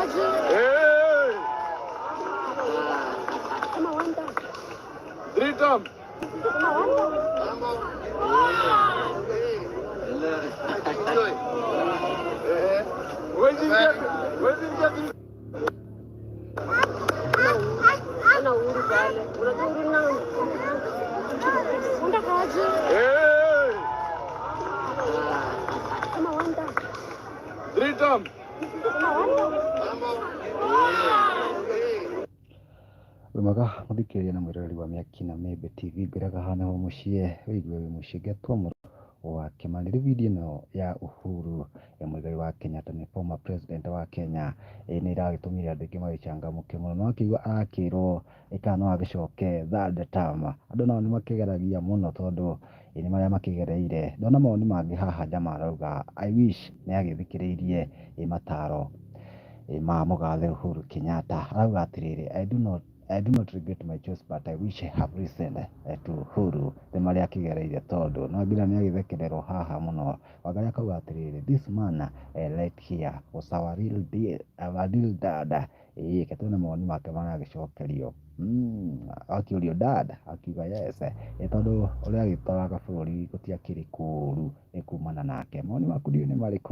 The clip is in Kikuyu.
Hey! Kama one time. Three term. Kama one time. Eh, huwezi ingia three. Ona Uhuru pale. Unajua Uhuru nani? Unataka aje? Hey! Kama one time. Three term. Kama one time. Wĩ mwega mũthikĩrĩria na mwĩroreri wa Mĩaki na Mĩembe TV, ngwĩraga haha nĩho mũciĩ wĩigue wĩ mũciĩ ngetwo mũrũ wa Kĩmani. Rĩu video ĩno ya Uhuru Muigai wa Kenyatta, nĩ former president wa Kenya, nĩ ĩragĩtũmire andũ aingĩ magĩcangamũke mũno. No akĩigua arakĩrwo kana no agĩcoke third term. Andũ nao nĩ makĩgeragia mũno tondũ nĩ marĩa makĩgereire. Ndona mawoni mangĩ haha, jamaa arauga, "I wish nĩ agĩthikĩrĩirie mataro ma mũgathe Uhuru Kenyatta." Arauga atĩrĩrĩ, "I do not regret my choice, but I wish I have listened to Uhuru." Nĩ marĩa akĩgereire tondũ no nginya nĩ agĩthekererwo haha mũno. Wangarĩ akauga atĩrĩrĩ, "This man right here was our real deal, our real dad." Ĩĩ reke tuone mawoni make maragĩcokerio. Akĩũrio, "Dad?" Akiuga, "Yes." Tondũ ũrĩa agĩtwaraga bũrũri gũtiakĩrĩ kũũru kumana nake. Mawoni maku ndiũĩ nĩ marĩkũ?